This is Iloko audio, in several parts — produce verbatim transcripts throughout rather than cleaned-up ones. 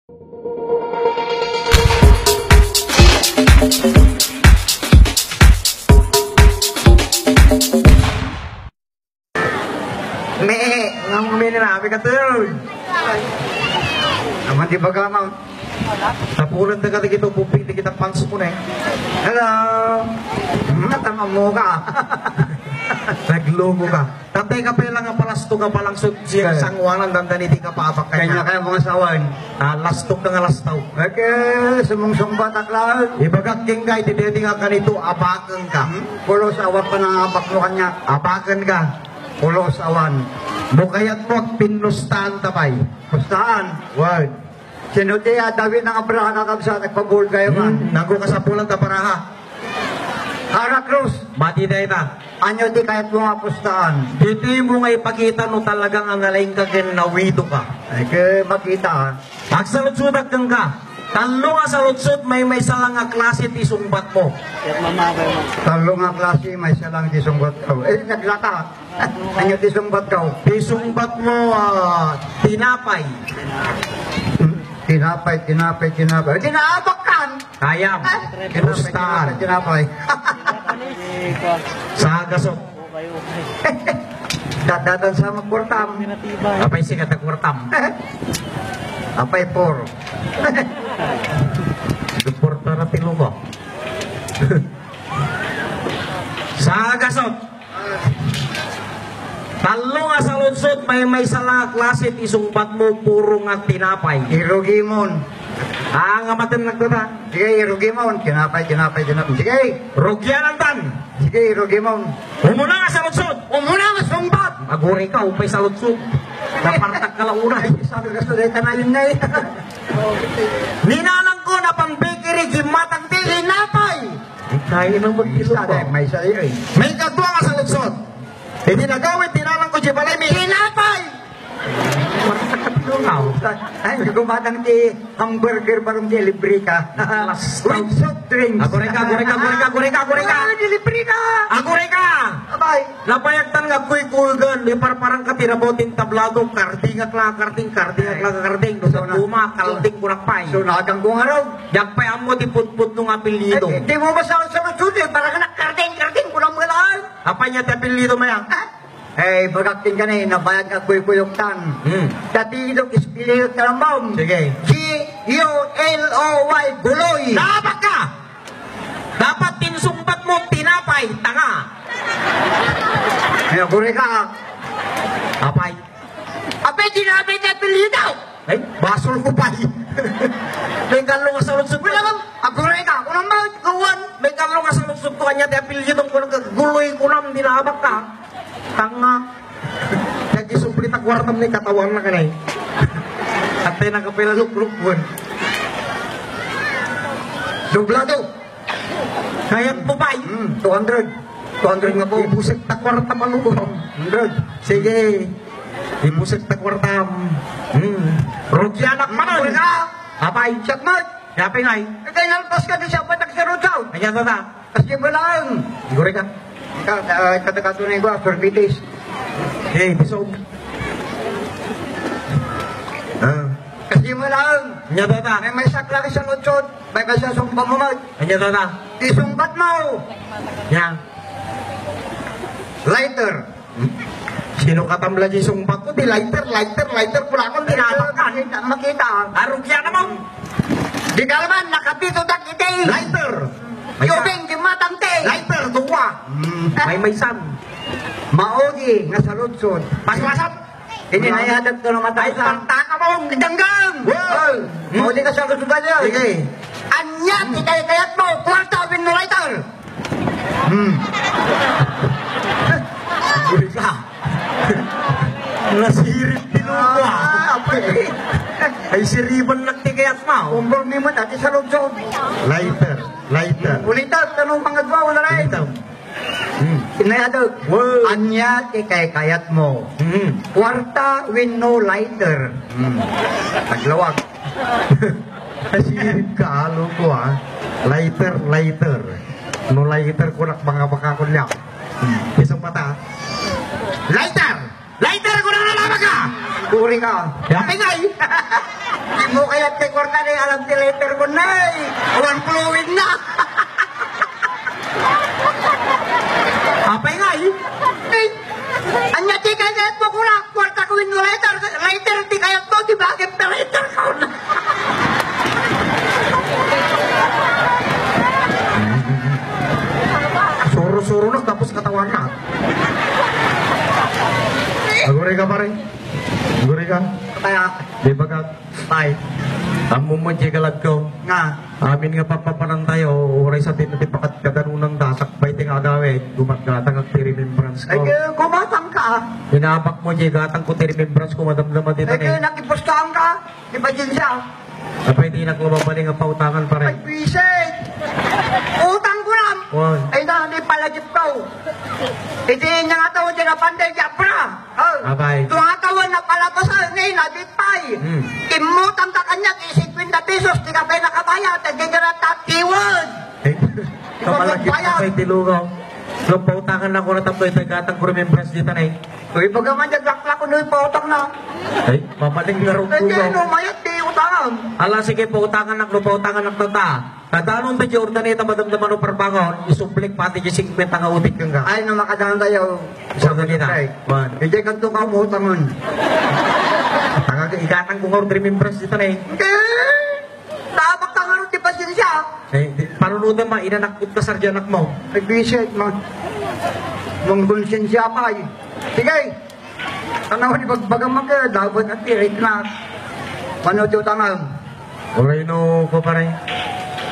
Me, nang me ni nabi ka tuloy. Naman di baga, ma'am. Tapulan da ka dagito, pupi, di kita pansuko na eh. Hello. Matama mo ka. Naglumo ka. Tatay ka pala nga palasto ka palang sut-, siya Eh. sanguanan dandan iti kapaabak Kanya kanya. kaya mga sawan. Ah, lastok ka nga lastaw. Okay, sumungsungbat ak lang. Ibagak king ka, iti deti nga kanito, abaken ka. Hmm? Pulos awak pa nang abak mo kanya. Abaken ka. Pulos awan. Mukayat mo, pinlustaan ta pay. Pustaan. Word. Sino ti adawit nga baraha, kakabsat, nagpabulgay man? Hmm, nago kasapulan ta baraha. Ara Cruz. Mati dayta. Anyo ti kayat mo nga pustaan? Ditoy mo nga ipakita no talaga nga nalaing ka ken nawito ka. Ay, ke, makita, ah. Agsaludsodak kenka. Tallo nga saludsod, maymaysa lang nga klase ti sungbat mo. Tallo nga klase, maysa lang ti sungbat ko. Eh, naglata. Anyo ti sungbat ko? Ti sungbat mo, ah, tinapay. Hmm? Tinapay, tinapay, tinapay. Tinaabak kan? Kayam. Ah, tinapay, Pustaan. Tinapay, tinapay. Sa gasok. Dadatan sa magkurtam. Apay sikat a kurtam. Apay por. Suporta na ti luko. Sa gasot. Tallo nga saludsod, maymaysa lang a klase ti sungbat mo, puro nga tinapay. Irugimon. Ah, nga maten nagdada. Sige, irugimon. Tinapay, tinapay, tinapay. Sige. Rugianan tan. Sige, irugimon. Umuna nga saludsod. Umuna nga sungbat. Aguray ka, upay saludsod. Napartak ka lang una. Ay, sabi ka, suday ka na yun na eh. Ninanang ko na pang bakery, gimatang ti tinapay. Ay, kaya nang magtilo Isa pa. Din, may isa yun. May kadua nga saludsod. Iti nagawid, tinanang ko di balay, may tinapay! Ay, gumatang ti hamburger, barong ti libre ka. Last With soft drinks. Agureka, agureka, agureka, agureka, agureka. Ah, di libre ka. Agureka! Abay. Nabayagtan nga kuy-kuy gan, iparparang ka tirabaw tin tablado, karding ak la, karding, karding ak la, karding, no, so, na, duma, kalding, kurak pay. So, nagang kong araw. Diak pay ammo ti pudpudno nga apelyido. Eh, di mo ba sa, sa, sa, para ka na karding, karding, kulang mo lang. Apay nia ti apelyido, maya? Ah? Eh, bagak ken kani, nabayag nga kuykuyok tan. Hmm. Dati idok ispiliyo ta lambam. Sige. G U L O Y, guloy. Nabak ka! Dapat tinsungbat mo, tinapay, tanga. Ay, aguri ka. Apay. Apay, tinapay ti apelyido. Ay, basol ko pay. May kallo nga saludsod ko. Wala bang, aguri ka. Kunam ba, kuwan. May kallo nga saludsod ko, ania ti apelyido ko, nagkaguloy ko nam, dinabak ka. Tanga. Nagisubli ta kuartam ni katawan na kanay. At tayo nakapilaluklukwan. Doblado. Kayat mo, pay? Hmm, two hundred. Two hundred nga po. Ibusek ta kuarta, maluko. Hundred. Sige. Ibusek ta kuarta. Hmm. Rugianak man. Apay. Checkmate. Yapay ngay. Kaya nalpas ka di siya, batak sa road out. Kaya to ta. Kasi mo lang. Iguri ka. Ka, ka, kata-kata na yung sorbitis. Eh, bisog. Ah. Kasi mo lang. Nya to ta. May, may sakla ka sa road out. May ka sa sumpa mo mag. Anya to ta. Isungbat mo. Nya. Lighter. Sino katamla di sungbat ko? Di lighter, lighter, lighter. Pula akong tinapakan. Makita, makita. Arugya naman. Di ka naman, nakapito tak iti. Lighter. May Yubing, di matangti. Lighter, duwa. Hmm. May maysan. Maogi, nga saludsod. Paswasap. Hindi na yadagto na matay. Ay, pantaka mo, danggang. Wow. Hoy, hmm? Mauli ka sa gusto ba niya? Sige. Anya, ti kayat mo, kwarta, win mo lighter. Hmm. Guri ka. Nasirip ti loko, ah. Ah, apay. Ay, siriban lang ti kayat mo. Kumbang ni mo, dati sa lungsod. Lighter, lighter. Ulitan, tanong mga dua, wala rin. Ulitan. Hmm. Inayado. Wow. Anya ti kaykayat mo? Hmm. Kwarta wenno lighter? Hmm. Taglawag. Nasirip ka, alo ko, ah. Lighter, lighter. No lighter, kunak mga bakakon niya. Hmm. Isang mata. Lighter! Lighter, kunak na lamang ka! Kuri ka. Yapay nga, eh. Mo kayat kay Ay, overflowing na. Apay nga, eh? Eh, anya ti kayatmo kuna, kwarta ko wenno lighter, lighter, ti kayatmo, di ba? Lighter ka na. Suro-suro na, tapos katawan na. Aguray ka, pare. Aguray ka. Kaya, di ba ka? Ay. Ammom met diay galadko. Nga. Amin nga papapanantayo, uray sa tin-, ti pakat-, kadanonanda, sakbay ti nga agawid, gumatgatangak ti remembrance ko. Ay, eh, gumatang ka, ah. Inabakmo diay gatangko ti remembrance ko, madamdama ti Ay, tanem. Eh, nakipustahan ka, di ba, Jinja? Apay, dinak lumabali nga pautangan, pare. Ay, bisit! Utang ko lang! Wan. Ay, na, di pala jip ko. Iti niya nga tao, di na panday, di abra. Oh, Abay. Tua tawen a palabasan, ngay, nabitpay. Hmm. Immutang ka kaniak, ti singkuenta pesos, ti ka pay nakabayad, ti ka na tatiwen. Eh, kapalagip ka pay ti lugaw. No, pautangan na ko na tapno itay gatang ko remembrance dita na eh. Uy, baga man, naglaklak ko, no, ipautang na. Ay, mapaling nga rugtugaw. Hindi, no, mayat, di utangan. Ala, sige, pautangan na, no, pautangan na, tata. Kadanon ta di ordaneta, madamdama no parbangon, isublik pati di singkuenta nga utik kangga. Ay, no, makadanon tayo. Ordaneta. Right. Wan. Hindi, kanto ka mo, utangan. Tagaga, ikatang ko nga order members dito na eh. Hindi. Tabak ka nga ron, di pasensya. Eh, di, panunutan ma, inanak ko kasar di anak mo. Ay, bisit, ma. Mong konsensya pa eh. Sige. Ano, di bagbaga man kaya, dapat at tirik na. Mano ti utangam? Uray no, ko pare.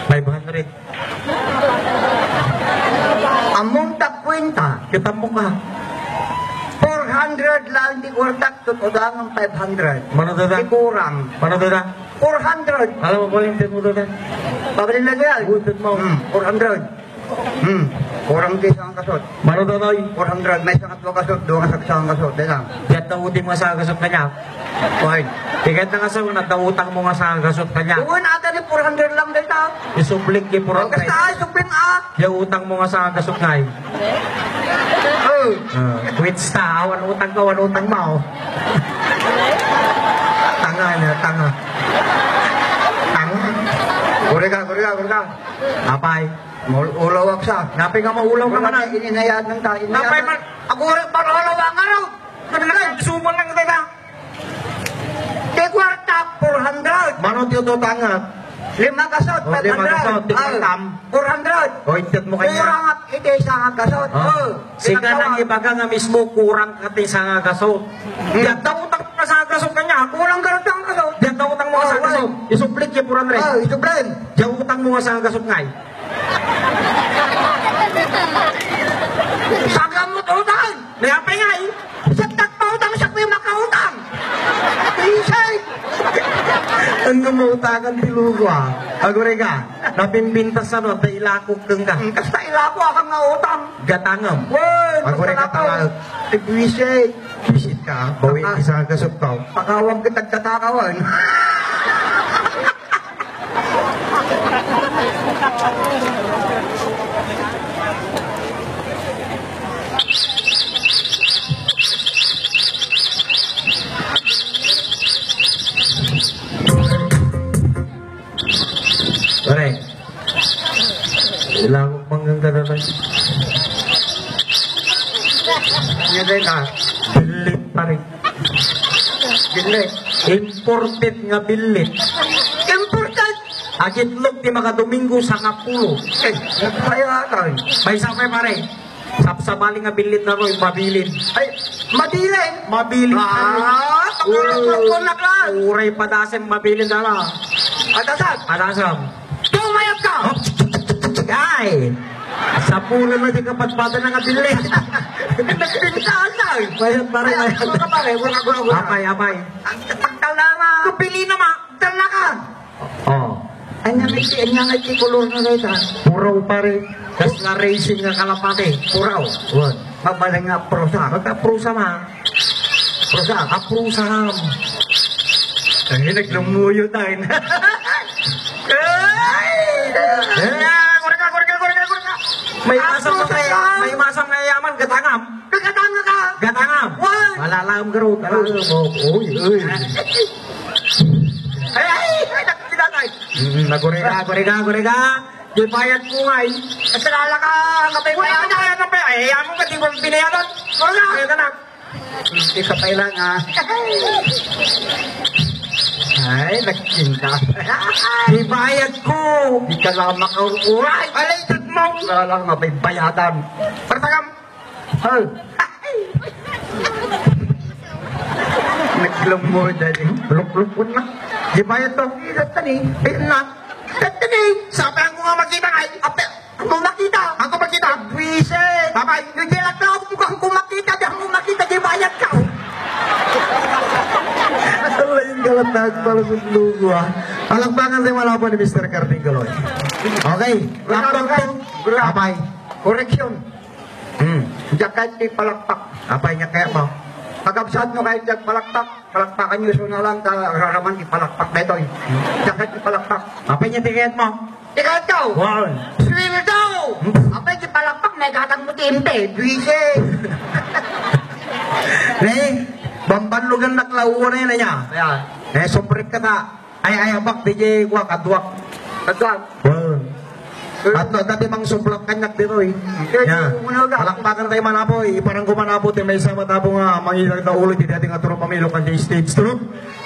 Five hundred. Among ta kwenta. Kita mo ka. Four hundred lang di kwartak, tutudang ang five hundred. Mano dada? Di kurang. Mano dada? Four hundred. Alam mo, Pauling, tit mo dada? Pabalik na yan. Uy, tit mo. Hmm, four hundred. Hmm, kurang ti sangkasot. Mano dada, oy? Four hundred. May sangkatlo kasot, duwa nga sangkasot. Dahil lang. Diyan daw uting mga sangkasot kanya. Oy. Tiket na nga sa una, daw utang mo nga sangkasot kanya. Uwan ata ni four hundred lang dahil ta. Isublik ki four hundred. Basta ay, subling ah. Diyan utang mo nga sangkasot nga eh. Oh. Ah, quits ta. Awan utang ka, awan utang mo. Tanga niya, tanga. Tanga. Kuri ka, kuri ka, kuri ka. Apay. Maul-, ulawak sa. Napay nga maulaw ka man, ah. Ininayad ng ta-, ininayad Napay ng man. Ako rin, para ulawak nga raw. Ano na, suman lang kita na. Ti kwarta, four hundred. Mano ti ututangak? Lima kasot, Oh, lima five hundred. Kasot, ti Ah, kwartam. Four hundred. O, intet mo kanya. Kurang iti isang kasot. Ah. Oh, Sika pinagtawag. Nang ibaga nga mismo, kurang ka ti sanga kasot. Hmm. Diyan daw utang mo nga sanga kasot kanya. Kurang ka ti sanga kasot. Diyan daw utang mo nga Oh, sanga kasot. Wala. Isublik yung four hundred. Oh, isublik. Diyan utang mo nga sanga kasot ngay. Saka mo utang. May apay nga eh. Sa tagpautang, siya ko'y makautang. Isay. Ang nga mautangan ti lugo, ah. Agure ka, napimpintas ano, ta ilakog kang ka. Hmm, kasta ilako akang nga utang. Gatangam. Wen, Agure ka, pagkalako. Tala. Ay, buwisit. Buwisit ka, ah. Bawi Taka- isa ka suktaw. Pakawag ka tagkatakawan. Pare, ilangok manggang ka na lang. Ano na yun, ah? Bilit, pare. Bilit. Imported nga bilit. Imported? Agitlog ti makadomingo, sangapulo. Eh, nagpayatan. May isa pa, pare. Sapsapali nga bilit na, Roy, mabilin. Ay, mabilin? Mabilin, pare. Ah, Oo. Pakalapag ko na ka. Uray padasem, mabilin na lang. Padasem? Padasem. Tumayap ka! Oh, ay! Sapulan na di kapatpatan na nga bilit. Nagpintaan na eh. Mayat, pare, Ay, mayat. Ano ka, pare? Wala, wala, wala. Apay, apay. Ang pagkalama. Kapili na ma. Dala ka. Oh. Anya nga iti, anya nga iti kolor na dayta? Puraw, pare. Kas nga racing nga kalapati. Puraw. Wan. Mabaling nga prusa. Pagka prusa ma. Prusa. Ah, prusa, ham. Ang hinig lumuyo tayo. Ay! Eh? Kurika, kurika, kurika, kurika. May Ah, masang prusa kaya, ka. May masang kaya yaman, gatangam. Gatanga ka. Gatangam. Wan. Malalam, garo. Garo. Oh, uy, uy. Ay, ay, ay, ay, ay, ay, ay. Hmm, nagurega, gurega, gurega. Di bayad ko nga eh. Basta lalaka, kapay Wala ka na, kapay. Ay, amo ka, di ba binayaran? Wala. Kaya ka na. Hindi ka pa lang, ah. Ay, nagkinta. Di bayad ko. Di ka lang makauray. Alay, tat mo. Wala lang, mabay bayadan. Para sa kam-, Hal. Naglumod na din. Luklukon na. Di bayad to. Ayun na. Ayun na. Tatani. Sabi ko nga makita kay. Ape, ako makita. Ako makita. Buwisit. Babay. Hindi lang tao ko kung makita. Di ako makita. Di bayad ka. Ang lain galat na agpalagundungo, ah. Palakpakan tayo malaban ni Mister Carding Galoy. Okay. Wala, Laptop wala. to. Wala. Abay. Correction. Hmm. Diak kayat ti palakpak. Apay nga kayat mo? Pagabsat mo kayat diak palakpak, palakpakan niyo so nalan, ta raraman ti palakpak daytoy. Diak kayat ti palakpak. Apay nga ti kayat mo? Ti kayat ko? Wow. Sweldo! Hmm. Apay ti palakpak, naigatang mo ti impe. Buwisit. Ne, bambanlugan na klauwa na yun, anya. Ayan. Eh, sumprit ka ta. Ay, ay, abak, di jay, kuwa, kaduak. Kaduak. Wow. At no, dati mang sublak kanyak dito eh. Okay, Ya. Uno ka. Palakpakan tayo manapoy. Iparang ko manapo, ti may sama tabo nga, mangilang na ulo, di dati nga turo pamilo kan di stage two.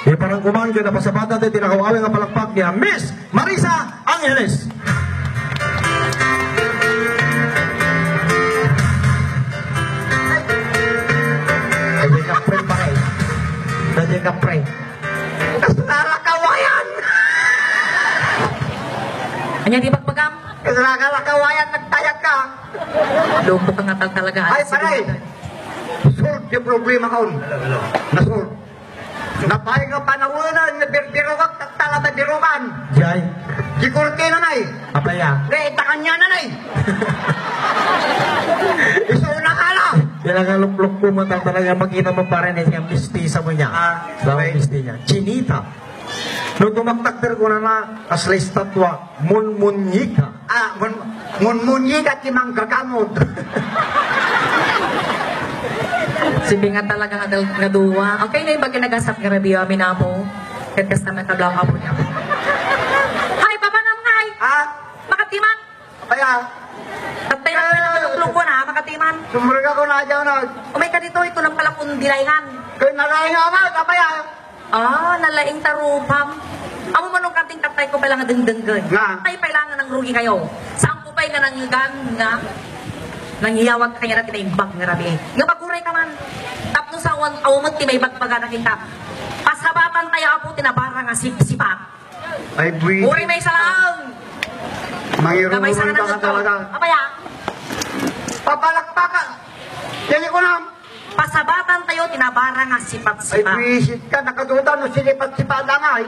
Iparang ko man, kaya napasabata tayo, tinakawawi nga palakpak niya. Miss Marisa Angeles. Ay, di ka pre, pare. Di ka pre. Kasla lakawayan! Anya di bakbakam? Kasla ka lakawayan, nagtayag ka. Loko ka nga tal-, talaga. Ay, pare. Solve yung problema ko. Nasolve. Napay nga panawanan, nabirbirokak, tattala tabirokan. Jay. Di kurtina na eh. Apaya. Re, itangan niya na na eh. Iso na ka lang. Kailangan luklok ko, matang talaga makita mo pa rin eh, siya, mistisa mo niya. Ah, Sa okay. Misti niya. Chinita. No tumaktakder ko na na, kasla estatwa, munmunyika. Ah, mun-, munmunyika ti manggagamot. Sige nga talaga nga dal-, nga duwa. Okay na yung pagkinagasap nga rabiyo, amin apo. Ket kasta may tablaw apo niya. Hay, papa nga, hay! Ah? Makatiman! Kaya, Tattay na pala naluklok ko na, makatiman. Sumurga ko na dyan, no? Umay ka dito, ito lang pala kung dilayngan. Kaya nalaing nga ba, kapaya. Ah, nalaing tarupam. Amo manong kating tattay ko pala nga dengdenggen. Nga. Tay pailangan ng rugi kayo. Saan ko pa'y nga nanggan nga nangyawag ka kanya na tinaimbag nga rabi. Nga maguray ka man. Tapno sa awan, awan ti may bagbaga na kita. Pasabatan tayo apo tinabara nga sipsipat. Ay, buwi. Uri may salang. Mangiruruy Gamay sana ka na nagkaw. Talaga. Apaya. Papalakpakan. Yan yung kunam. Pasabatan tayo, tinabara nga Ay, sipat-sipat. Buwisit ka, nakaduda no, sinipat-sipat lang ay.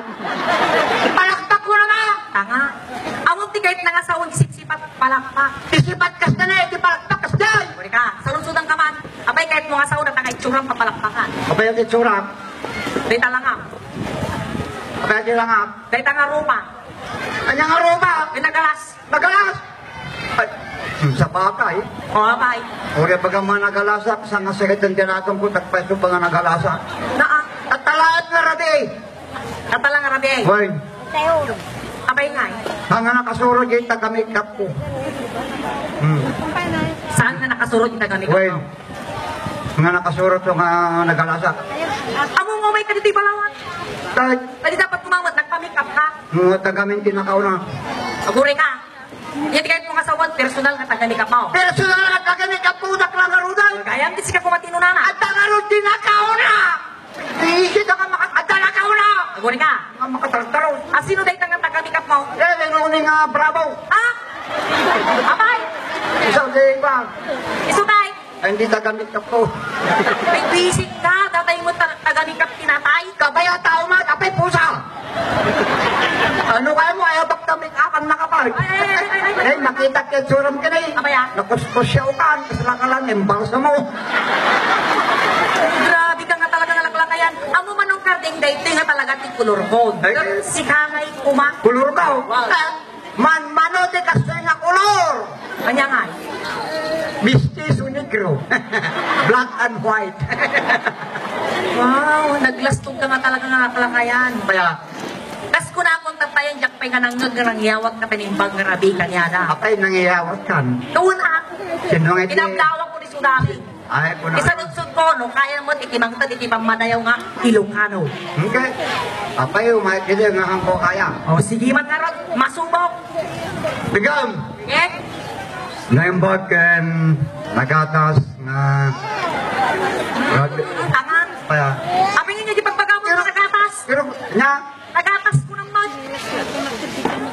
Ipalakpak mo naman. Tanga. Amon ti kahit nangasawag sipat-sipat, palakpak. Isipat kas na na, ipalakpak kas dyan. Uri ka, salusudan ka man. Abay, kahit mo nga asawa, natangay tsurang papalakpakan. Abay, ang itsura. Dahil talangam. Abay, ang talangam. Dahil tangarupa. Anya nga rupa? Pinagalas. Nagalas! Ay, hmm, sa baka, eh. O, abay. O, kaya baga mga nagalasak, sa nga sakit ang dinaton ko, tagpaiso pa nga nagalasak. Naa. At talaat nga rabi, eh. At talaat nga rabi, eh. Why? Abay nga, eh. Ang nga nakasurod yung taga-makeup ko. Hmm. Saan nga nakasurod yung taga-makeup Why? mo? Nga nakasurod to nga nagalasak. Amo nga may kadito'y balawan. Tay. Pwede dapat kumawat, nagpa-makeup ka. Mga taga-makeup tinakaw na. Aguray ka. Yan di kahit mga sawan, personal nga taga-makeup mo. Personal nga taga-makeup ko, dakla nga rudan. Kaya ang di sika kumatinunana. At taga-rudan tinakaw na. Iisip ka maka-, at talakaw na. Aguray ka. Nga makatartaro. Ah, sino dahil nga taga-makeup mo? Eh, may ngunit nga bravo. Ah? Abay. Isang day ba? Iso tayo. Ay, hindi taga-makeup ko. Ay, busy ka. Tatay mo ta-, taga-makeup tinatay. Kabaya tao man, apay pusa. Ano kaya mo? Ayaw bak ka make-up ang nakapal. Ay, ay, ay, ay, ay. Eh, makita ka suram ka na eh. Abaya. Nakuskus siya ukan. Kasla ka lang, embalsa mo. Grabe ka nga talaga nga laklakayan. Amo manong karding daytoy nga talaga ti kulor ko. Ay. Sika nga ikuma. Kulor ka, oh. Wow. Ah. Man, mano ti kastoy nga kolor? Anya nga? Mestizo negro. Black and white. Wow, naglastog ka nga talaga nga kalakayan. Kaya, Kas kunakon, tatta Ay, diak pay nga nangngeg nga nangyawat ka panimbag nga rabii kaniada. Apay, nangyawat kan? Doon, ah. Sino nga iti? Pinablawak ko ni Sudami. Ay, kuna. Isaludsod ko, no, kaya mo iti mangted iti pammadayaw nga Ilocano. Okay. Apay, umayat ka dyan, nga hangko kaya. O, sige man nga ron, masubok. Bigam! Sige. Naimbag ken nagatas nga rag-, Tanga. Kaya. Apay nga di pagbaga mo Pero, nagatas. Pero, nya? Nagatas ko naman.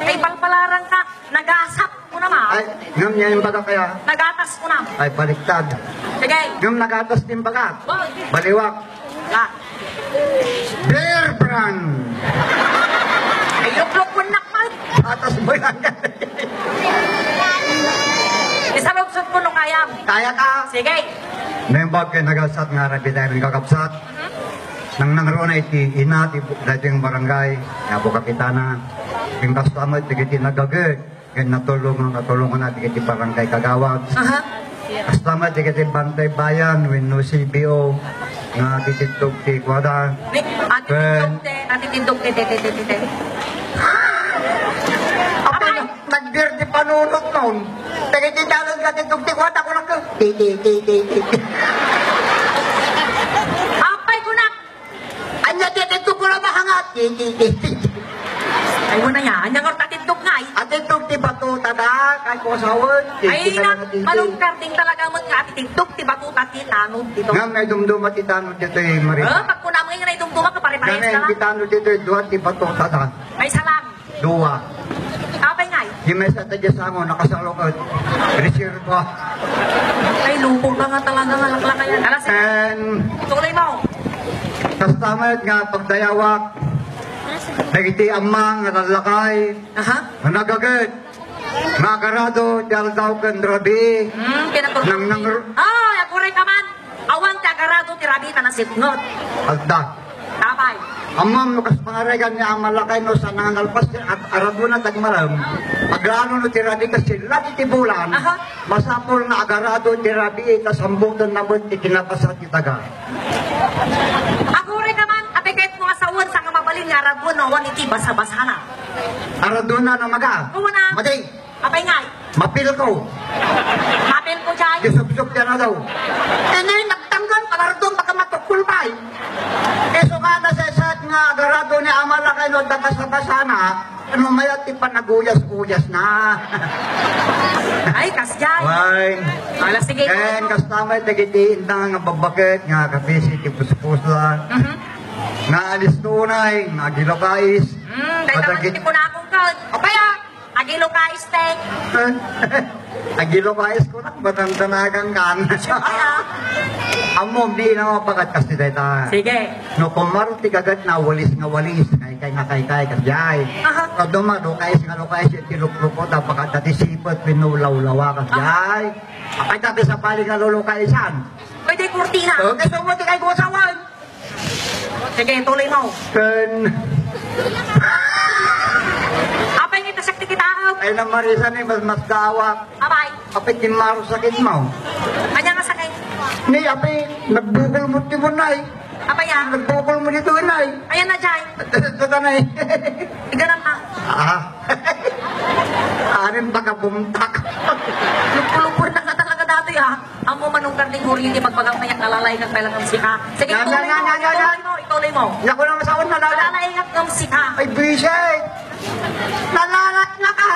Ay, palpalarang ka. Nagasap ko naman. Ay, ngem nya imbaga kaya? Nagatas ko na. Ay, baliktad. Sige. Ngem nagatas din baga. Boy. Baliwak. Ka. Bear brand. Ay, lukluk ko nakmal. Gatas mo lang. Isaludsod ko no kaya. Kaya ka? Sige. Naimbag ken nagasat nga rabii daytoy nga kakabsat. Mhm. Nangnangruna iti ina ti bu-, daytoy nga barangay, nga Apo Kapitana. Ken kasta met dagiti nagaged ken natulong nga katulonganna dagiti barangay kagawad. Aha. Kasta met dagiti Bantay Bayan wenno C B O nga agtitiddog ti kuada. Ni-, agtitiddog Ken ti, agtitiddog ti, ti, ti, ti, ti, ti. Apay, Apay. Nagbiar ti panunot non. Dagiti danum nga tiddog ti kuada, kunak, ti, ti, ti, ti, ti. Apay kunak. Ania ti tiddog ko la mahangat. Ti, ti, ti, ti. Ay, wala ya. Ania nga ti tiddog nga, ay? Atiddog ti bato, tada, kay ko sawen. Ti, Ay, ti, na, ti, ti. Malungkar din talaga mo nga atiddog ti bato, ta ti tanod dito. Ngam, naidumduma ti tanod dito, eh, Maria. Eh, pag kunam nga naidumduma ka, pare-pares Ngam, ka. Ti tanod dito, eh, dua ti bato, tada. Ay, salam. Dua. Apay ngay? Di may sa taga sango, nakasalukot. Reserva. Ay, lubog ka nga talaga nga laklakayan. Alas, And tuloy mo. Kasta met nga pagdayawak, dagiti amma nga lallakay, Aha. nga nagaged, nga agrado, ti aldaw ken rabii, Hmm, pinatulog. nang, nang, Ah, aguray ka man. Awan ti agrado ti rabii ta nasipnget. Alda. Apay. Ammom no kas pangaregan ni Ama Lakay no saan nga nalpas ti ag-, aradona ti agmalem. Agrado no ti rabii ta sila ti bulan. Aha. Masapul nga agrado ti rabii ta sambutenna met ti kinabasa ti daga. Aguray ka man, apay kayat mo nga sawen, saan nga mabalin nga aradona no awan iti basa-basana. Aradona no maga. Una. Madi. Apay ngay? Mapil ko. Mapil ko, jay. Gisubsub ti ano daw. Ini, nagtanggal, palardon, baka matukul pa, eh. Isu nga nasaysayat nga agrado ni Ama Lakay no, daga sa basana, ano mayat ti panaguyas-uyas na. Ay, kasjay. Why? Ala, sige. Ken, kasta met dagiti inda nga babbaket, nga kabisi ti puspusa. Mhm. Nga alistunay, nga agilukais. Mm, dahil naman Kadagit- ti kunakong ka. Apay, ah. Agilukais, te. Agilukais ko lang, batang danagan kan. Siyempre, ah. Ammom, di na mapakat kasi dayta. Sige. No, kung maro ti gagat na, walis nga walis, kaykay nga kaykay, kasjay. Aha. Kaduma, lukais nga lukais, iti lukluko, ta baka dati sipet, pinulawlawa, kasjay. Apay dati sa bali nga lulukaisan. Pwede kurtina. Okay, so mo, ti kay gusawan. Sige, tuloy mo. Ken. Apay nga itasak ti kitaem. Ay, namarisan ni mas, mas dawak. Apay. Apay, ti maro sakit mo. Ania nga sakit? Ni, apay, nagbukol mo ti munay. Apay, ah? Nagbukol mo dito, inay. Ayan na, jay. Ito ka na, eh. Igaran na. Ah. Arin baka bumtak. Lupulupul na ka talaga dati, ah. Amo manungkar ding huri, di magpagam kaya nalalaingak na lang ang sika. Sige, Yan, yan, ituloy yan, mo, yan, yan, yan. ituloy mo, ituloy mo. Naku, nang saon na lang. Nalalaingak ng sika. Ay, buwisit. Nalalat na ka.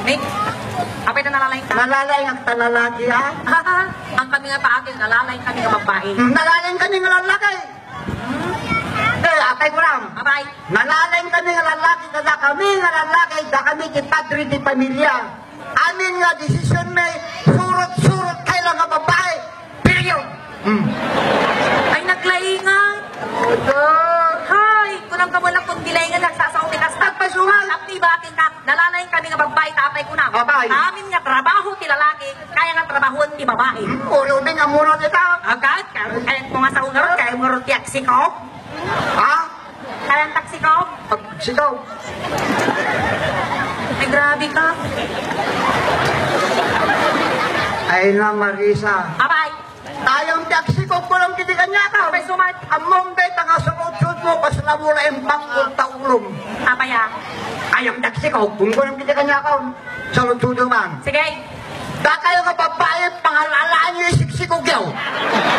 Nick, apay na nalalaing ka? Nalalaing ang talalaki, ah. Ang kami nga paagil, nalalaing kami nga babae. Hmm, nalalaing kami nga lalaki. Eh, apay ko lang. Abay. Nalalaing kami nga lalaki, kada kami nga lalaki, da kami ti padre di pamilya. Amin nga desisyon may surot-surot kay lang nga babae. Period. Hmm. Ay, naglaingan. Hay, kunam ka mo lang kung dilaingan, nagsasao ti kasta. Nagpasuhan. Tapni ba akin ka? Nalalaing kami nga babae, tapay ko na. Apay. Amin nga trabaho ti lalaki, kaya nga trabahoan ti babae. Hmm, ulo din ang mura nita. Agad, kaya, kaya ko nga sa ungarot, kaya mo ron ti aksiko. Ha? Kaya ang taksiko? Aksiko. Ay, grabe ka. Ay na, Marisa. Abay. Tayong ti aksiko, kulang kiti kanya ka. Abay, sumat. Among day, tanga sa utsud Kasla mo la imbang ulta ulom. Apay a? Ayam dagsikaw, kung kunam kita kanya kaon. Saludsudom man. Sige. Dakayo nga babai, pangalalaan yo isiksikog yaw.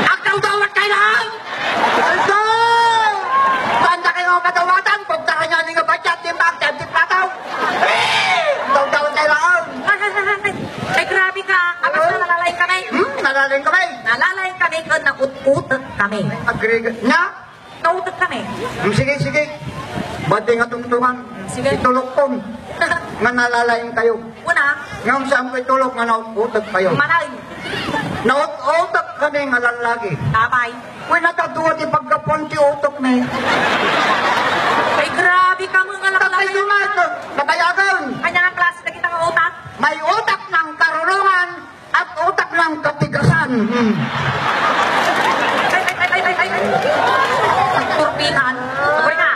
Agdawdawat kay lang! Aldo! Banda kayo nga kadawatan, pagtaran nyo ni nga batyat, di ba, agtiyab ti plataw? Dawdawat kay lang! Ay, ay, ay, ay, ay. Ay, grabe ka. Apas na nalalaing kami. Hmm, nalalaing kami. Nalalaing kami, kun naut-utek kami. Agrigat niya? Nautek kami. Hmm, sige, sige. Bati nga tungtungan. Hmm, sige. Itulok ko. Nga nalalaing kayo. Una. Nga saan ko itulok nga naut-utek kayo? Malain. Naut-utek kami nga lalaki. Apay. Uy, nakadua ti paggapuan ti utok mi. Ay, grabe ka, mga laklak. Tatay ko nga ito. Nabayagan. Kanya nga klase na kita nga utak. May utak ng karunungan. At utak ng katigasan. Hmm. Ay, ay, ay, ay, ay, ay. Turbihan. Amoy na.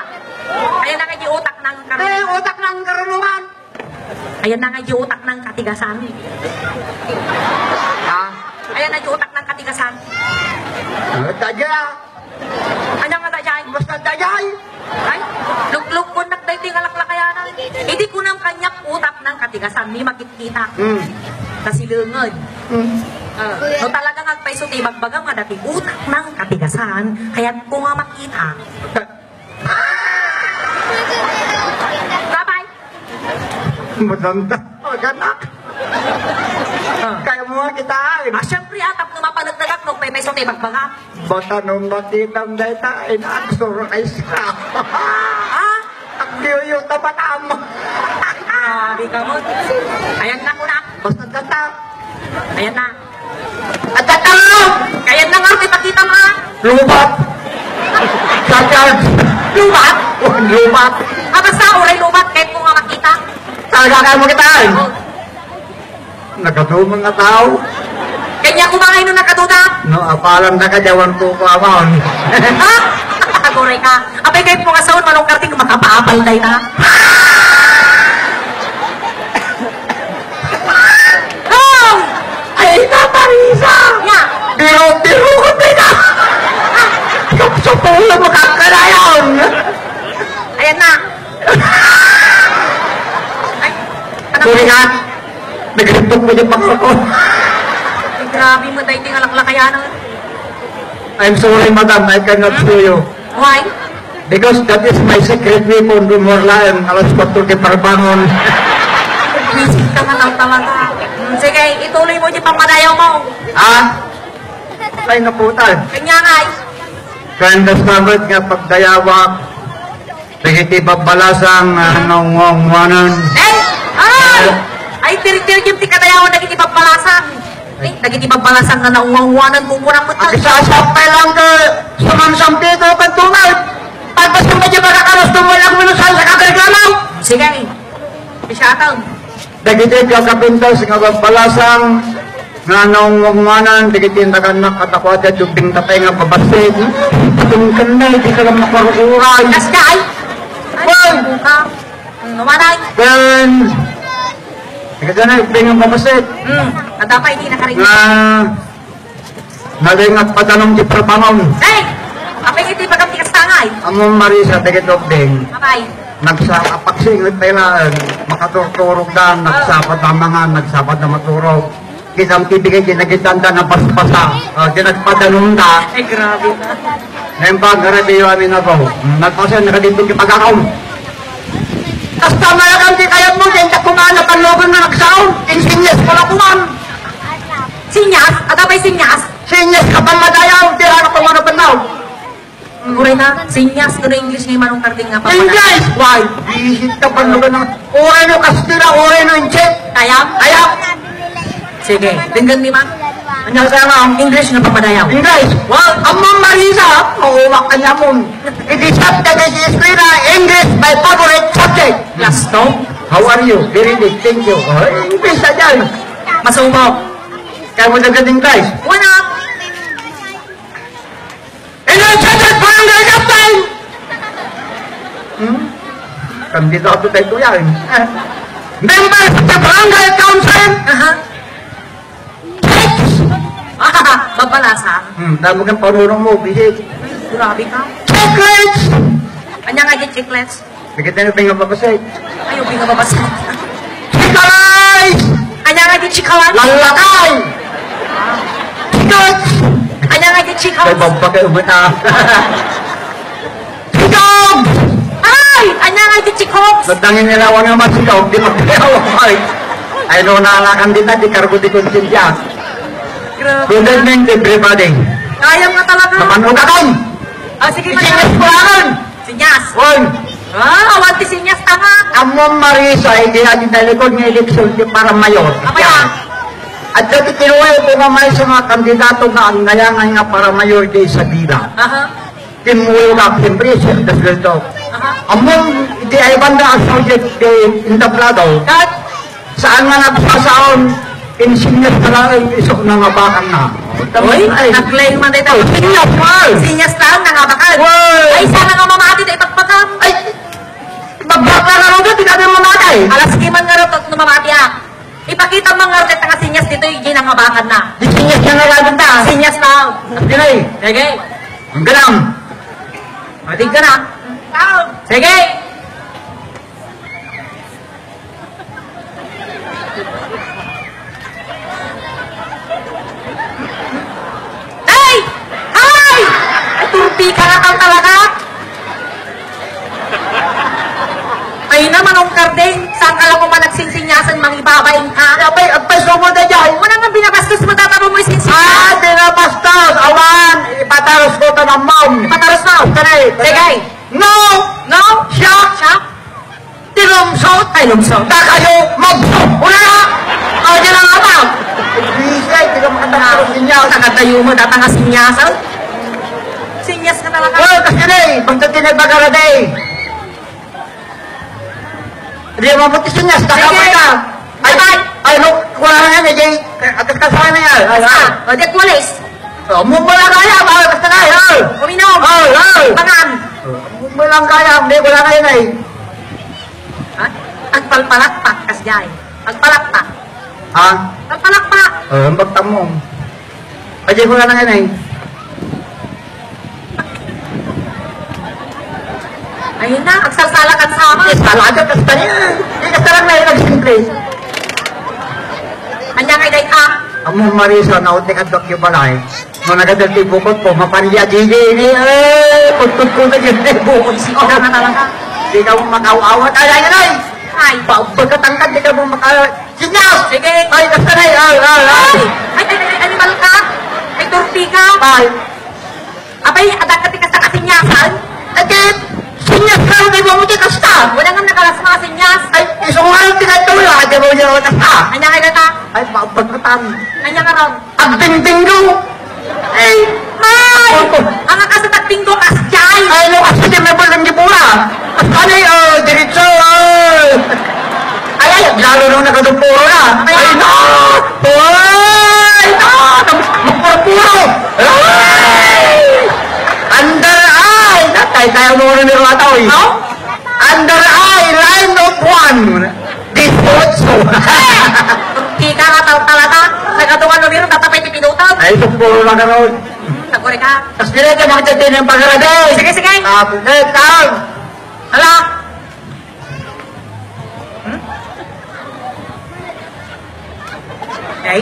Ayan na nga di utak ng karunungan. Eh, utak ng karunungan. Ayan na nga di utak ng katigasan. Ha? Ayan na di utak ng katigasan. Ano, tadya? Ania nga daydiay? Basta daydiay! Ay, luklukon nak daytoy nga laklakayanan. Idi kunam kaniak utak ng katigasan, ni makitkitak. Hmm. Kasilenged. Hmm. Ah, no talaga nga agpayso ti ibagbagam nga dati utak ng katigasan, kayat ko nga makita. Bye-bye. Madanda. Maganak. Ah. Kaya mo nga kita, eh. Ah, siyempre, atap no mapanagdagak, no, pay-, payso ti ibagbagam. Basta nung makitam dayta, inaksurprise ka. Ha? Agyuyo ta matam. Grabe ka mo. Ayan na ko na. Basta tata. Ayan na. At tata! Ayan na nga, may pakita mo, ha? Lubat! Sakag! Lubat? Oh, lubat! Ah, basta, uray lubat, kahit mo nga makita. Talaga kayo makita, eh? Oh. Nakadumang nga tao. Kanya ko ba ngayon nakaduda? No, apalan na ka, jawan ko ko amon. Ha? Aguray ka. Apay kayo po nga saon, manong karting makapaapal na ita. Oh! Ay, ita, Marisa! Nga! Biro-biro ko, ita! Kapsapula mo kakarayon! Ayan na. Ay, anak. Sorry, ha? Nagripot mo yung pangako. Ay, grabe mo, dahil tingalak-lakayan, ah. I'm sorry, madam. I cannot sue you. Why? Because that is my secret weapon. Rumor laeng, alas kwatro ti parbangon. Visit ka nga daw talaga. Hmm, sige, ituloy mo di pamadayaw mo. Ha? Ay, naputan. Kanya nga, eh. Kanda sabat nga pagdayawak. Dagiti babbalasang nga naungwangwanan. Eh! Ah! Ay, tirtirgim ti kadayawan dagiti babbalasang. Eh, dagiti babbalasang nga naungwangwanan, kukunak met. Agsasapay lang ka, sumansampito ka tunay. Pagpasang medyo makakalas tumulang minusan sa kakargano. Sige. Isyataw. Dagiti kakapintas nga babbalasang nga naungwangwanan, dagiti nagannak kadakuada, ti ubbing tapay nga babassit. Patungkennay, di ka lang makarukuray. Kas ka, ay? Ay, Hoy! Buka. Hmm, numanay. Then, dagiti na ubbing nga babassit. Hmm, adda pay di nakaringan. Nga Nalingak padanom ti parbangon. Hey! Apay iti bagam ti kastangay? Ammom, Marisa, dagiti ubbing. Apay? Nagsa-, apagsinget pay laeng, makaturturog da, nagsapad a mangan, nagsapad a maturog. Kitam ti bigay, di nagitanda na basbasa. O, di nagpadanom da. Ay, grabe. Naimbag, grabe yu amin ako. Nagpasa, nakadintog ti pagkakaon. Kasta malakan ti kayat mo, di ka kumana, panlogon na nagsaon. Insinyas ko na kuman. Sinyas? Adda pay sinyas? Sinyas ka pamadayaw, di ano kung ano panaw. Uray na, sinyas, kuno English nga manong karding nga pamadayaw. English! Why? Bisit ka pa naman ang, uray no Kastila, uray no Inchik. Kayam? Kayam! Sige, denggan mi man. Anya ka nga ang English nga pamadayaw? English! Well, among Marisa, mauwak ka niya mo. It is subject is eskwela, English, my favorite subject. Last to? How are you? Very good, thank you. Oh, English na dyan. Masubo. Kaya mo nagdating, guys? Wala. Energetic Barangay Captain! Hmm? Kandidato tayo to yan. Members of the Barangay Council! Aha. Chicks! Ah, babalasa. Hmm, damo kang panunong mo, bihis. Grabe ka. Chicklets! Ania nga di chiclets? Dagiti nga bingababasay. Ay, bingababasay. Chiclets! Ania nga di chiclets? Lalakay! Chiclets! Ania nga di chiclets? Ay, babba kayo, mata. Chiclets! Ay! Ania nga di chiclets? Nadangin nila, wala nga masikog, di magkayawa, ay. Ay, no, nalakan dita, di kargo di konsensya. Grabe. Good evening, everybody. Kaya nga talaga. Mapanugakan! Ah, sige, sige, madam. Kulangan! Sinyas. Wen. Ah, awan ti sinyas, tama. Ammom, Marisa, idi adi talikod nga eleksyon ti para mayor. Apay a? Adda ti tinuoy ko nga maysa nga kandidato nga agnayangan nga para mayor di Isabela. Aha. Timmuyog a, siyempre, siya, das ganito. Aha. Ammom, iti ay banda ang subject di entablado. Kat? Saan nga nagsasaon, insinyas na lang iso nga bakan na. Uy, ay, naglaing man dito. Oh, sinyas, man. Sinyas lang, nangabakan. Uy. Ay, sana nga mamati tayo pagpagam. Ay, magbaka nga rin, di kami mamati. Alas kiman nga rin, no mamati, ah. Ipakita mo nga rin, nga sinyas dito, yung nangabakan na. Di sinyas na nga rin, ta. Sinyas lang. Sige. Sige. Ang galang. Matig ka na. Sige. Ay! Ay! Ay, turpi ka na talaga! Ay na, Manong Kardeng, saan ka lang mo managsinsinyasan, mangibabain ka? Apay, agpay, sumo na dyan. Wala nga binabastos mo, tatabo mo isinsinyasan. Ah, binabastos! Awan! Ipataros ko, tanam mo! Ipataros mo! Sige! No! No? Siya? Siya? Tinumsot? Ay, lumsot. Dakayo, mabsot. Wala na. Ay, di na nga ba? Bisay, di ka makatapos sinyas. Nakatayo mo, datang nga sinyas, oh. Sinyas ka talaga. Well, kasi na eh, magtatinag magkara day. Di mo mo ti sinyas, kakapay ka. Ay, ay, no, wala na yan, eh, Jay. Atas ka sa akin na yan. Ay, ay. O, di at walis. O, mumula kaya, bawal basta na, ay. Uminom. Ay, ay. Mangan. O, mumula kaya, hindi, wala na yan, eh. Ha? Agpalpalakpak, kasjay. Agpalakpak. Ha? Agpalakpak. O, ang pagtamong. Pwede ko na lang yan, eh. Ayun na, agsalsala ka sa akin. Salada, basta niya. Hindi ka sarang na yung nagsimple. Anya nga, Day, ah? Amo, Marisa, nautik at Dokyo Balay. No nagadal ti bukod ko, mapanli a J J ini, eh, putput ko na yun, eh, bukod si Ikaw na talaga. Di ka mo makaw-awat. Ay, ay, ay! Ay. Ba-, pagkatangkad, di ka mo maka-, sinyas! Sige. Ay, basta na, ay, ay, ay, ay. Ay, ay, ay, ay, animal ka? Ay, turpi ka? Ay. Apay, adda ka ti kasta kasinyasan? Adi, sinyas ka, di ba mo ti kasta? Wala nga nakalas mga sinyas. Ay, iso nga yung tinatula, di ba mo yung kasta? Anya nga ta? Ay, ba-, pagkatang. Anya nga ron? Agbingbinggo! Ay! Ay! Ang akasat agbinggo, kasjay! Ay, no, kasi di may bulang di pura. Kasi, ah, diretso, ah. Ay, ay, lalo nung nakadupuro na. Ay, no! Ay, no! Magpurpuro! Ay! Under eye! Natay, kaya mo na nirata, oy. No? Under eye, line of one. Dispotso. Kika nga tao talaga. Nagatukan numero, tatapay ti pinutan. Ay, sukpuro lang ka ron. Nagkuri ka. Tas dire ka makita din ang pagkarabi. Sige, sige. Tapos, eh, tao. Hala. Hmm? Okay?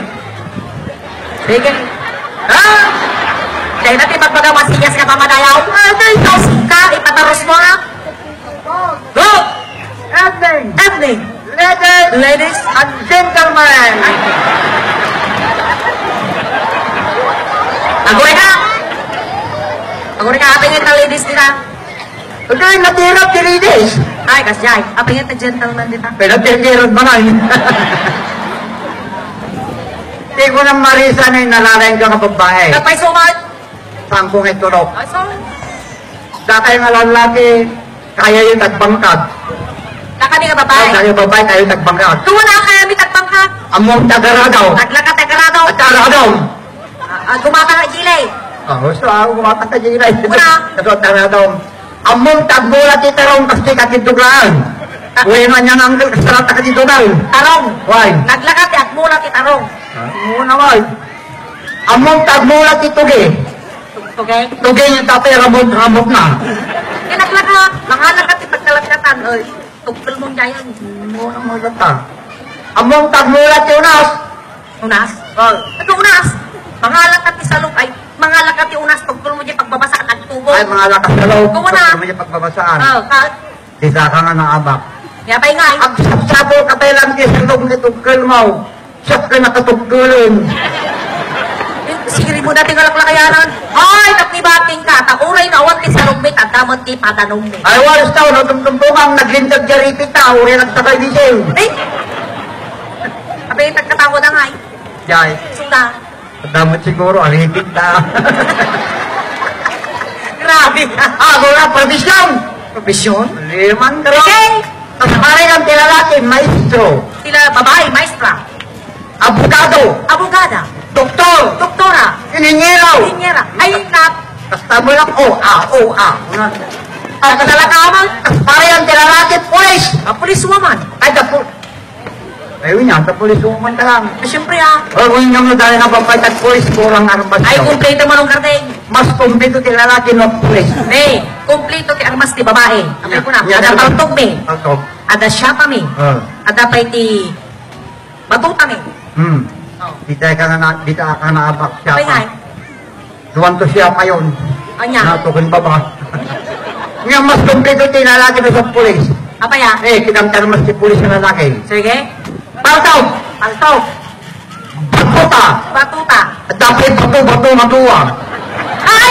Sige. Ha? Dahil natin magbaga masinyas ka pamadayaw. Ano ito? Ka, ipataros mo, ha? Go! Evening! Evening! Ladies, ladies and gentlemen! Aguri ka! Aguri ka, apay nga ladies dita. Agay, natirap ti ladies! Ay, kasjay. Apay nga gentleman dita. Pero tirtirap man ay. Di ko nang Marisa na yung nalalayan ka nga babae. Kapay sumat! Saan ko nga itulog? Ay, sorry. Dakay nga lalaki, kaya yung tagbangkag. Dakay nga babae. Ay, kaya babae, kaya yung tagbangkag. Tuwa na kaya may tagbangkag. Among tagaradaw. Taglaka tagaradaw. At tagaradaw. Ah, ah, gumata ka, Jilay. Ah, gusto ako gumata ka, Jilay. Wala. Ito, tagaradaw. Among tagmula ti tarong, kasi katiduglaan. Uy, man yan ang sarata katiduglaan. Tarong. Why? Naglaka ti agmula ti tarong. Ah, muna, why? Among tagmula ti tugi. Tugi? Tugi yung tatay, ramot-ramot na. Kinagla Mangalak ka ti pagkalakatan, oy. Tugtol mo dyan. Ano ang malata? Ammom ti agmulat ti unas? Unas? Oh. Ano unas? Mangalak ka ti salog, ay, mangalak ka ti unas, tugtol mo dyan pagbabasa at agtubo. Ay, mangalak ka salog, tugtol mo dyan pagbabasaan. Oh, ka? Di ka nga naabak. Kaya pa ingay. Agsapsapol ka tayo lang ti salog ni tugtol mo. Siak nga nakatugtulon. Siri mo dati nga laklakayanan. Ay, taknibating ka. Ta uray no awan ti salugmi, adda met ti padanummi. Ay, waris tao, no, tumtumpungang naglintag di aripit ta, uray nagtakay di siya. Eh? Abay, tagkatawa na nga eh. Jay. Suna. Adda met siguro, aripit ta. Grabe ka. Ah, wala, profesyon. Profesyon? Liman ka. Okay. Mas pare kang ti lalaki, maestro. Ti la-, babae, maestra. Abogado. Abogada. Doktor. Doktora. Inhinyero. Inhinyera. Ay, nat- Basta mo lang, oh, ah, oh, ah. Ah, talaga man. Mas pare ang ti lalaki, pulis. Ah, police woman. Ay, the pu-, ay, yun yan, the police woman ka lang. Eh, siyempre, ah. Oh, yun yung dahil na bang pwede pulis, kurang armas. Ay, daw. Kumpleto mo nung karteng. Mas kumpleto ti lalaki, no, pulis. Eh, kumpleto ti armas ti babae. Apay ko na. Yan, yan. Ada paltog mi. Paltog. Ada siyapa mi. Ah. Ada pa iti Batuta mi. Hmm. Oh. Di tayo ka na, di tayo ka naabak siya. Apay nga eh. Duwan to siya pa yun. Anya? Natukin baba. Nga mas kumpleto ti lalaki na sa pulis. Apay ah? Eh, kitang tayo mas ti pulis na lalaki. Sige. Palto! Palto! Batuta! Batuta! Dapit bato, bato, matua. Ay!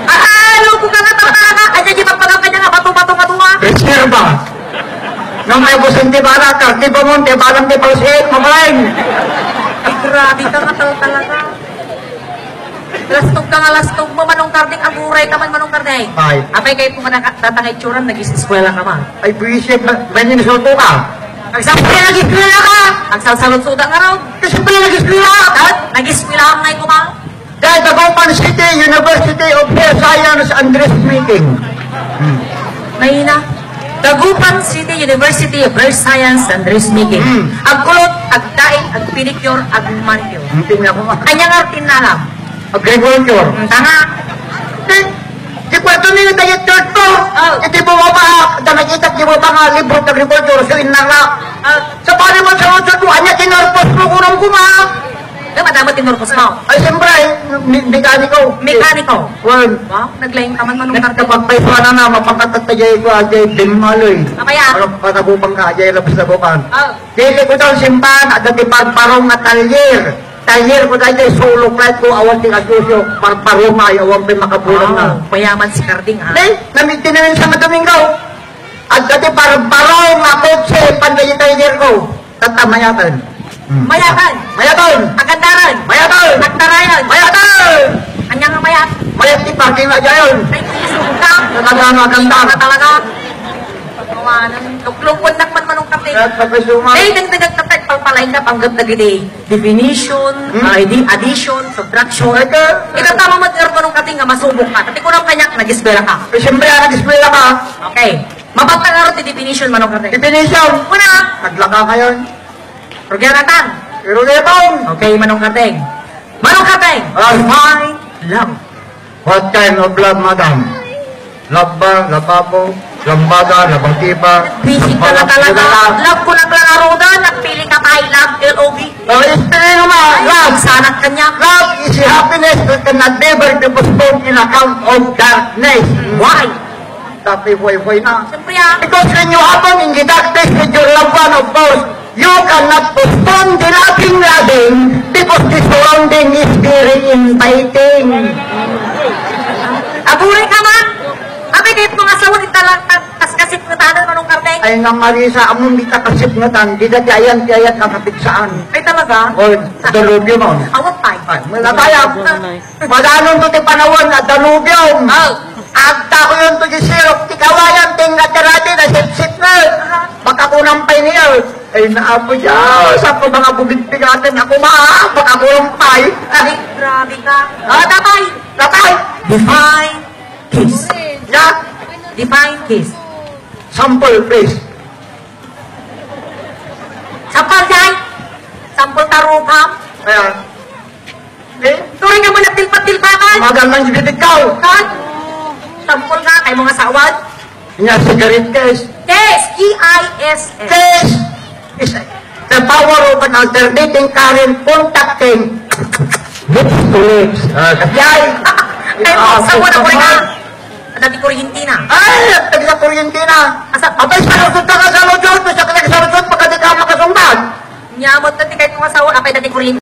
Ah, loko ka nga, tama ka. Ay, di magpagapay na nga, bato, bato, matua. Reserva. Nang may busing ti bala, karti pa mo, ti balang ti palsit, mamaling. Ay, grabe ka nga tal-, talaga. Lastog ka nga, lastog mo, Manong Karding, aguray ka man, Manong Karding. Ay. Apay kayo po nga nakatatangay tsuran, nag-eskwela ka man. Ay, buwisit, ma-, may insulto ka. Agsampay, nag-eskwela ka. Agsalsalot suda nga raw. Kasi pala nag-eskwela ka. Nag-eskwela ka nga ito ba? Dahil Dagupan City University of Health Science and Dressmaking. Hmm. Mahina. Dagupan City University of Health Science and Dressmaking. Hmm. Agkulot, agdaing, agpedicure, agmanicure. Ang tingnan ko nga. Anya nga tinalam? Agriculture. Hmm, tama. Eh, di kwarto ni nagayat third floor. Oh. Iti bumaba, da nakita, di mo pa nga libro agriculture, so inang na. Oh. Sa pari mo sa road, sa buwan niya, tinurpos mo, kurang kuma. Nga madamo tinurpos mo? Ay, siyempre, me-, mekaniko. Mekaniko? Well, wow, naglaing ka man, Manong Karding. Nagkapagpaiso na na, mapangkatat na jay ko, ajay, Benmaloy. Apay ah? Ano, patagupang ka, ajay, labas na bukan. Oh. Dili ko daw simbahan, adda ti parparong nga talyer. Talyer ko dahil sulok light ko, awan ti kasusyo, parparong ay, awan pa'y makabulang na. Wow, mayaman si Karding, ha? Nay, namigtinamin sa Domingo. Adda ti parparong nga kotse, panday talyer ko. Tatta, mayatan. Hmm. Mayatan. Mayatan. Agandaran. Mayatan. Agtarayan. Mayatan. Anya nga mayat? Mayat ti parking na dyan. Ay, suka. Talaga nga ganda. Talaga. Kawanan. Luklukon nak man, Manong Karding. Mayat, pagkasuma. Eh, dagdag, dagdag, palpalain ka, panggap na gini. Definition, Hmm? ah, di-, addition, subtraction. Ay, ka- Ikaw tama mo, Manong Karding, nga masubok ka. Tapi ko lang kanyak, nag-eskwela ka. Eh, siyempre, ah, nag-eskwela ka. Okay. Mabagta nga ron ti definition, Manong Kardeng. Definition! Una! Naglaka kayon. Rugianatan. Pero lepon! Okay, Manong Kardeng. Manong Kardeng! Ah. Define love. What kind of love, madam? Love ba? Lababo? Lambada? Labangkiba? Busy ka na talaga. Love ko lang lang arudan. Nagpili ka pa, I love, L O V. Oh, explain mo, love. Ay, sanak kanya. Love is happiness that cannot never be postponed in account of darkness. Why? Tapi way-way na. Siyempre, ah. Because when you happen in the darkness with your loved one, of course, you cannot postpone the loving loving because the surrounding is very inviting. Aguray ka man! Kami kahit mga asawa, di talang tas kasipngetanan, Manong Kardeng. Ay, nga Marisa, among di ta kasipngetan, di dati ayan, di ayan, kakapigsaan. Ay, talaga? O, dalubyo mo. Awat tayo. Ay, mula tayo. Madanon to ti panawan nga dalubyo. Oh. Agtakuyon to ti sirok ti kawayan, ti nga tirati na sipsip na. Baka kunang pay niya. Ay, naapo siya. Sa ko mga bumigbigatin ako, ma. Baka kunang pay. Ay, grabe ka. Ah, tapay. Tapay. Define kiss. Ya. Define kiss. Sample, please. Sample, day. Sample, tarukam. Ayan. Eh? Turing ka mo nagtilpat-tilpatan. Magal lang yung bibig ka, oh. Kan? Sampol nga, kay mga sawad. Nya, cigarette case. Case, K I S S. Case is the power of an alternating current contacting lips to lips. Ah, yay! Kay mga sawad ako rin, ah. Dati kuryente na. Ay, tagsa kuryente na. Asa? Apay, salusot ka, salusot. Basta ka nagsalusot, pagka di ka makasungbat. Nyamot na ti kay mga sawad, apay dati kuryente.